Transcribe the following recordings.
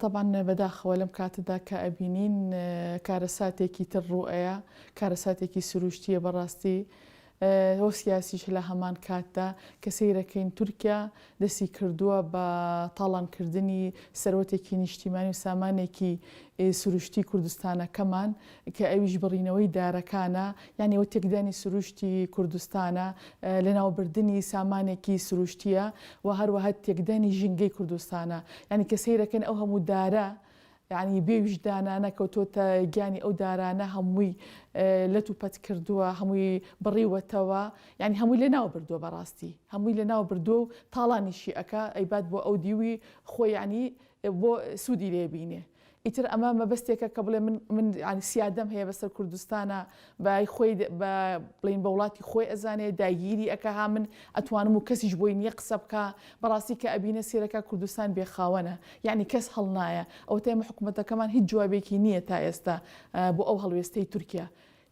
تەبعەن بەداخەوە لەم کاتەدا کە ئەبینین کارەساتێکی تر ڕووئەیا، کارەساتێکی سروشتییە بەڕاستی و سیاسیش لە هەمان کاتدا کە سەیرەکەین تورکیا دەستی کردووە بە تاڵانکردنی سەروەتێکی نیشتیمانی و سامانێکی سروشتی کوردستانەکەمان کە ئەویش بڕینەوەی دارەکانە یانی ئەوە تێکدانی سروشتی کوردستانە لەناوبردنی سامانێکی سروشتیە و هەروەها تێکدانی ژینگەی کوردستانە یانی کە سەیرەکەن ئەو هەموو دارە یانی بێ ویژدانانە کەوتۆتە گیانی ئەو دارانە هەمووی لەت و پەت کردووە هەمووی بڕیوەتەوە یانی هەمووی لەناو بردووە بەڕاستی هەمووی لەناو بردووە و تاڵانیشی ئەکا ئەیبات بۆ ئەو دیوی خۆی یانی بۆ سوودی لێ بینێ ئیتر ئەمە مەبەستێکە کە بڵێ من من یانی سیادەم هەیە بەسەر کوردستانا بە خۆی بە بڵێین بە وڵاتی خۆی ئەزانێ داگیری ئەکا ها من ئەتوانم و کەسیش بۆی نییە قسە بکا بەڕاستی کە ئەبینە سێرەکە کوردستان بێ خاوەنە یانی کەس هەڵنایە ئەوەتا ئێمە حکومەتەکەمان هیچ جوابێکی نییە تا ئێستا بۆ ئەو هەڵوێستەی تورکیا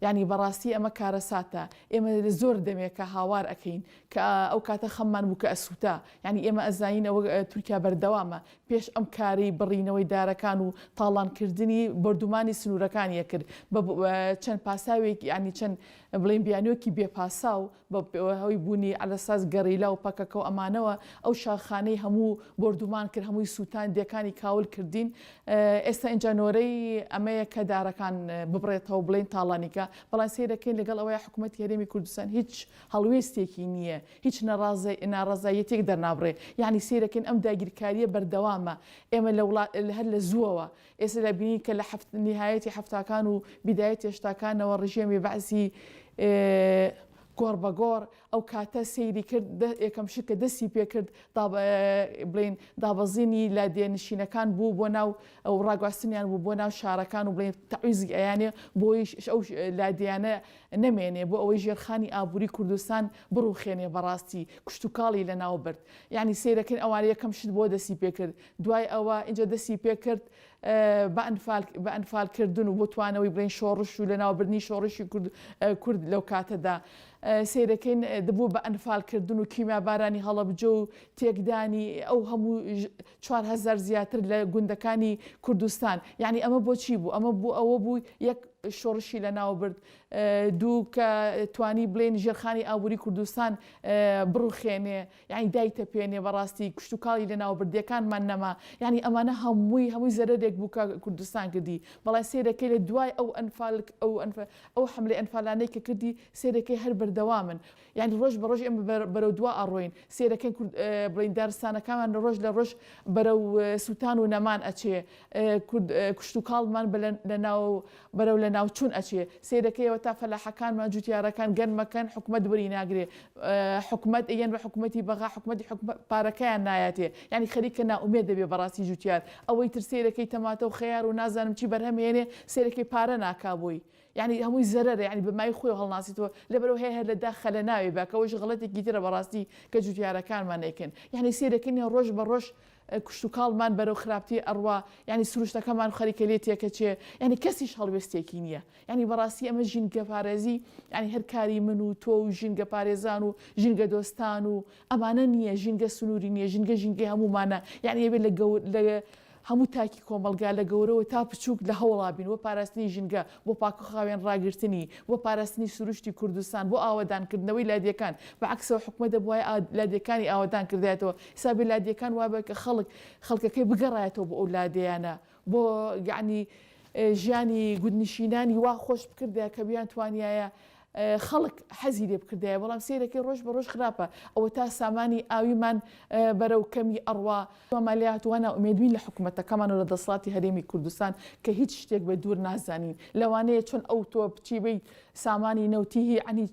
یانی بەڕاستی ئەمە کارەساتە ئێمە زۆر دەمێکە هاوار ئەکەین کە ئەو کاتە خەممان بوو کە ئەسوتا یانی ئێمە ئەزانین ئەوە تورکیا بەردەوامە پێش ئەم کارەی بڕینەوەی دارەکان و تاڵان کردنی بۆردومانی سنوورەکانی ئەکرد بە چەند پاساوێک یانی چەند بڵێین بیانووێکی بێ پاساو بە هۆی بوونی عەلەساس گەریلا و پەکەکە و ئەمانەوە ئەو شاخانەی هەموو بۆردومان کرد هەمووی سووتان دێکانی کاول کردین ئێستا ئینجا نۆرەی ئەمەیە کە دارەکان ببڕێتەوە بڵێین تاڵانیکە بەڵام سەیرەکەین لەگەڵ ئەوەیە حکوومەتی هەرێمی کوردستان هیچ هەڵوێستێکی نییە هیچ ناڕەزایەتیەک دەرنابڕێ یانی سەیرەکەین ئەم داگیرکاریە بەردەوامە ئێمە لە وڵات هەر لە زووەوە ئێستا دەبینین کە لە نیهایەتی حەفتاکان و بیدایەتی هەشتاکانەوە ڕژێمی بەعسی گۆڕ بە گۆڕ ئەو کاتە سەیری کرد یەکەم شت کە دەستی پێکرد بڵێین دابەزینی لادێ نشینەکان بوو بۆ ناو ئەو ڕاگواستنیان بوو بۆ ناو شارەکان و بڵێن تەعویزی ئەیانێ بۆی ئەو لادێیانە نەمێنێ بۆ ئەوەی ژێرخانی ئابووری کوردستان بڕوخێنێ بەڕاستی کشتوکاڵی لەناو برد یانی سەیرەکەین ئەوانە یەکەم شت بۆ دەستی پێکرد دوای ئەوە ئینجا دەستی پێکرد بە ئەنفال بە ئەنفال کردن و بۆ توانەوەی بڵێن شۆڕش و لەناوبردنی شۆڕشی کورد کورد لەو کاتەدا سەیرەکەین دەبوو بە ئەنفال کردن و کیمیابارانی هەڵەبجە و تێکدانی ئەو هەموو 4000 زیاتر لە گوندەکانی کوردستان یعنی ئەمە بۆچی بوو ئەمە بوو ئەوە بوو یەک شۆڕشی لەناو برد دوو کە توانی بڵێن ژێرخانی ئابووری کوردستان بڕوخێنێ یانی دایتەپێنێ بەڕاستی کشتوکاڵی لەناو برد دێکانمان نەما یانی ئەمانە هەمووی هەمووی زەرەرێک بوو کە کوردستان کردی بەڵام سەیرەکەی لە دوای ئەو ئەنفال ئەو ئەنف ئەو حەملەی ئەنفالانەی کە کردی سەیرەکەی هەر بەردەوامن یانی ڕۆژ بە ڕۆژ ئێمە بەرەو دوا ئەڕۆین سەیرەکەین کورد بڵێین دارستانەکانمان ڕۆژ لە ڕۆژ بەرەو سووتان و نەمان ئەچێ کورد کشتوکاڵمان بە لەناو بەرەو لەناوچوون ئەچێ سەیرەکەی ئەوەتا فەلاحەکانمان جوتیارەکان گەنمەکەن حکومەت وەری ناگرێ حکومەت ئەیەن بە حکومەتی بەغا حکومەتی حکومەت پارەکەیان نایاتێ یانی خەریکە نائومێد دەبێ بەڕاستی جوتیار ئەوەی تر سەیرەکەی تەماتە و خەیار و نازانم چی بەرهەم هێنێ سەیرەکەی پارە ناکا بۆی یانی هەمووی زەرەرە یانی بە مای خۆی هەڵناسیتەوە لەبەرەوە هەیە هەر لە داخە لە ناوی با کە ئەوەش غەڵەتێکی ترە بەڕاستی کە جوتیارەکانمان ئەیکەن یانی سەیرەکەین ڕۆژ بە ڕۆژ کشتوکاڵمان بەرەو خراپتری ئەڕوا یانی سروشتەکەمان خەریکە لێ تێکەچێ یانی کەسیش هەڵوێستێکی نییە یانی بەڕاستی ئەمە ژینگەپارێزی یانی هەر کاری من و تۆ و ژینگەپارێزان و ژینگەدۆستان و ئەمانە نییە ژینگە سنووری نییە ژینگە ژینگەی هەموومانە یانی ئەبێ لە گەور لە هەموو تاکی کۆمەڵگا لە گەورەوە تا بچووک لە هەوڵا بین بۆ پاراستنی ژینگە بۆ پاکوخاوێن ڕاگرتنی، بۆ پاراستنی سروشتی کوردستان، بۆ ئاوەدان کردنەوەی لادێکان، بە عەکسەوە حکومەت دەبوایە لادێکانی ئاوەدان کردایەتەوە، حسابی لادێکان وابێ کە خەڵک خەڵکەکەی بگەڕایەتەوە بۆ ئەو لادێیانە، بۆ یەعنی ژیانی گوندنشینانی وا خۆش بکردایە کە بیانتوانیایە خەڵک حەزی لێ بکردایە، بەڵام سەیرەکەی ڕۆژ بە ڕۆژ خراپە، ئەوەتا سامانی ئاویمان بەرەو کەمی ئەڕوا. وامان لێ هاتووە نائومێدبین لە حکومەتەکەمان و لە دەسەڵاتی هەرێمی کوردستان کە هیچ شتێک بە دوور نازانین لەوانەیە چۆن ئەو تۆ بچی بیت سامانی نەوتی هی یەعنی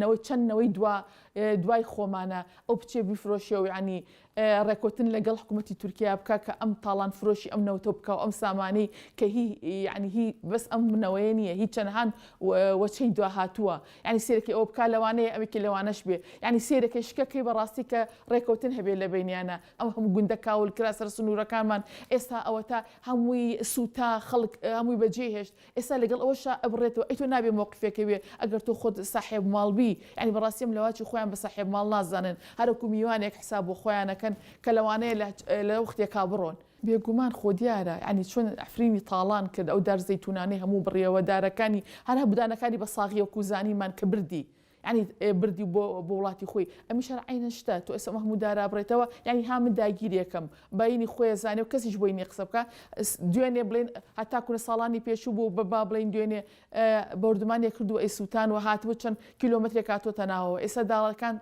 نەوەی چەند نەوەی دوا دوای خۆمانە ئەو بچێ بیفرۆشێ و یەعنی ڕێکۆتن لەگەڵ حکومەتی تورکیا بکا کە ئەم تاڵان فرۆشی ئەم نەوتە بکا و ئەم سامانەی کە هی یەعنی هی بەس ئەم نەوەیە نییە هی چەندهان وەچەی دواهاتووە یەعنی سەیرەکەی ئەوە بکا لەوانەیە ئەوێکی لەوانەش بێ یەعنی سەیرەکەی شکەکەی بەڕاستی کە ڕێکەوتن هەبێ لە بەینیانا ئەم هەموو گوندە کاول کرا سەر سنوورەکانمان ئێستا ئەوەتا هەمووی سووتا خەڵک هەمووی بەجێ هێشت ئێستا لەگەڵ ئەوەشا ئەبڕێتەوە ئەی تۆ نابێ مەوقفێک هەبێ ئەگەر تۆ خۆت ساحێب ماڵ بی یانی بەڕاستی ئەم لەواچی خۆیان. خۆیان بە ساحێب ماڵ نازانن هەرەکو میوانێک حساب بۆ خۆیان ئەکەن کە لەوانەیە لە وەختێکا بڕۆن. بێگومان خۆ دیارە یانی چۆن عەفرینی تاڵان کرد ئەو دار زەیتونانەی هەموو بڕیەوە دارەکانی هەر هەبوو دانەکانی بە ساغی وەکو زانیمان کە بردی یانی بردی بۆ بۆ وڵاتی خۆی ئەمیش هەر عەینەن شتە تۆ ئێستا ئەم هەموو دارە بڕێتەوە یانی ها من داگیرێکم بەینی خۆیە زانێ و کەسیش بۆی نیە قسە بکا دوێنێ بڵێن هەتاکو لە ساڵانی پێشوو بوو بە با بڵێین دوێنێ بۆردومانێک کرد و ئەیسووتان و هاتبوو چەند کیلۆمەترێک هاتۆتە ناوەوە ئێستا داڵەکان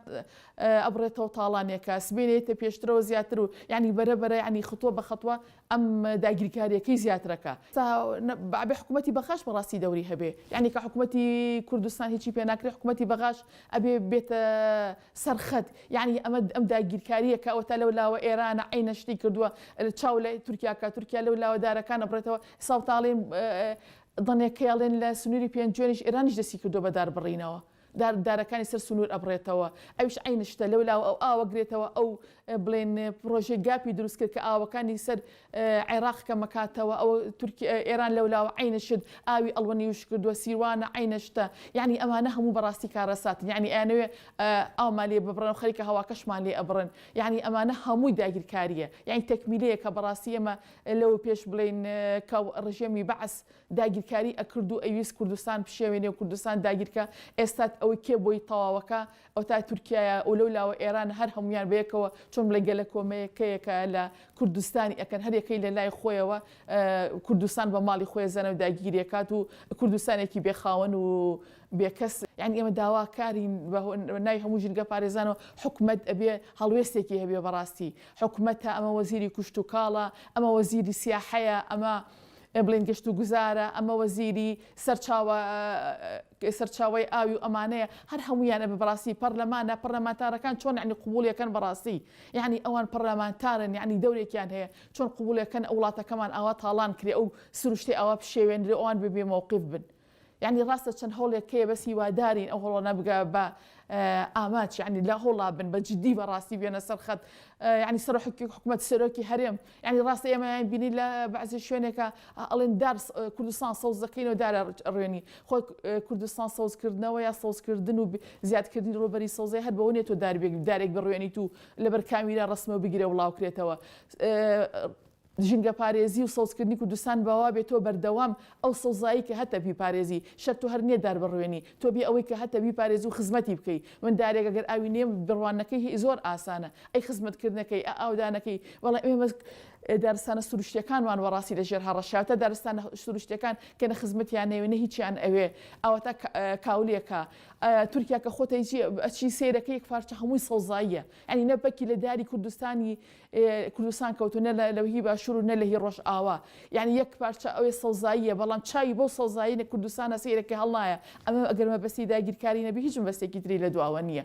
ئەبڕێتەوە تاڵانێکە سبەینێ یەتە پێشترەوە زیاتر و یانی بەرە بەرە یانی خطوە بە خطوە ئەم داگیرکاریەکەی زیاترەکا. ئەبێ حکومەتی بەغاش بەڕاستی دەوری هەبێ یانی کە حکومەتی کوردستان هیچی پێ ناکرێ حکومەتی بەغاش ئەبێ بێتە سەر خەت یانی ئەمە ئەم داگیرکاریە کە ئەوەتا لەو لاوە ئێرانە عەینە شتی کردووە چاو لە تورکیا کە تورکیا لەو لاوە دارەکان ئەبڕێتەوە ساوتاڵین دەنێکەی ئەڵێن لە سنووری پێنجوێنیش ئێرانیش دەستی کردووە بە دار بڕینەوە. دار دارەکانی سەر سنوور ئەبڕێتەوە ئەویش عەینە شتە لەو لاوە ئەو ئاوە گرێتەوە ئەو بڵێن پڕۆژەی گاپی دروست کرد کە ئاوەکانی سەر عێراق کەمەکاتەوە ئەوە تورکی ئێران لەو لاوە عەینە شت ئاوی ئەڵوەنی وشک کردووە سیروانە عەینە شتە یعنی ئەمانە هەموو بەڕاستی کارەساتن یعنی ئەیانەوێ ئاومان لێ ببڕن و خەریکە هەواکەشمان لێ ئەبڕن یعنی ئەمانە هەمووی داگیرکارییە یعنی تەکمیلەیەکە بەڕاستی ئێمە لەوە پێش بڵێین کە ڕژێمی بەعس داگیرکاری ئەکرد و ئەیویست کوردستان بشێوێنێ و کوردستان داگیرکا، ئێستا ئەوەی کێ بۆی تەواوەکا ئەوەتا تورکیایە و لەو لاوە ئێرانە هەر هەموویان بەیەکەوە چۆن بڵێی گەلەکۆمەیەکەیەکە لە کوردستانی ئەکەن هەر یەکەی لە لای خۆیەوە کوردستان بە ماڵی خۆی ئەزانێ و داگیری ئەکات و کوردستانێکی بێ خاوەن و بێ کەس. یانی ئێمە داواکارین بە ناوی هەموو ژینگە پارێزانەوە حکومەت ئەبێ هەڵوێستێکی هەبێ بەڕاستی حکومەتە ئەمە وەزیری کوشتوکاڵە ئەمە وەزیری سیاحەیە ئەمە بڵێین گەشت و گوزارە، ئەمە وەزیری سەرچاوە سەرچاوەی ئاوی و ئەمانەیە، هەر هەموویان ئەبێ بەڕاستی پەرلەمانە، پەرلەمانتارەکان چۆن یەعنی قبوڵی ئەکەن بەڕاستی یەعنی ئەوان پەرلەمانتارن یەعنی دەورێکیان هەیە چۆن قبوڵی ئەکەن ئەو وڵاتەکەمان ئاوا تاڵان کرێ ئەو سروشتەی ئاوا بشێوێنرێ ئەوان بێ بێ مەوقیف بن. یانی ڕاستە چەند هەوڵێک هەیە بەس هیوادارین ئەو هەوڵانە بگا بە ئامانج یانی لە هەوڵا بن بە جدی بە ڕاستی بێنە سەر خەت یانی سەر حکومەت سەرۆکی هەرێم یانی ڕاستە ئێمە یان بینی لە بەعزی شوێنێکە ئەڵێن دار کوردستان سەوز دەکەینەوە دارە ڕوێنی خۆ کوردستان سەوزکردنەوە یا سەوزکردن و زیادکردنی ڕووبەری سەوزەی هەر بەوە نیە تۆ دار دارێک بڕوێنیت و لەبەر کامیرا ڕەسمە بگیرێ وڵاوکرێتەوە ژینگەپارێزی و سەوزکردنی کوردستان بەوە بێ تۆ بەردەوام ئەو سەوزایی کە هەتە بیپارێزی، شەرت تۆ هەر نیە دار بڕوێنی، تۆ بێ ئەوەی کە هەتە بیپارێزی و خزمەتی بکەی، من دارێک ئەگەر ئاوی نێم بڕواننەکەی هی زۆر ئاسانە، ئەی خزمەتکردنەکەی، ئە ئاودانەکەی، بەڵام ئێمە دارستانە سروشتیەکانمان وەڕاستی لە ژێر هەڕەشایە، تا دارستانە سروشتیەکان کە نە خزمەتیان ئەوێ نە هیچیان ئەوێ، ئاوەتا کاولێکە، تورکیا کە خۆتەی چی ئەچی سەیرەکەی یەک پارچە هەمووی سەوزاییە، یانی نە پەکی لە داری کوردستانی کوردستان کەوتوو نە لە هی باشوور و نە لە هی ڕۆژئاوا یانی یەک پارچە ئەوێ سەوزاییە بەڵام چاوی بەو سەوزایی نە کوردستانە سەیرەکەی هەڵنایە ئەمە ئەگەر مەبەستی داگیرکاری نەبی هیچ مەبەستێکی تری لە دواوە نییە.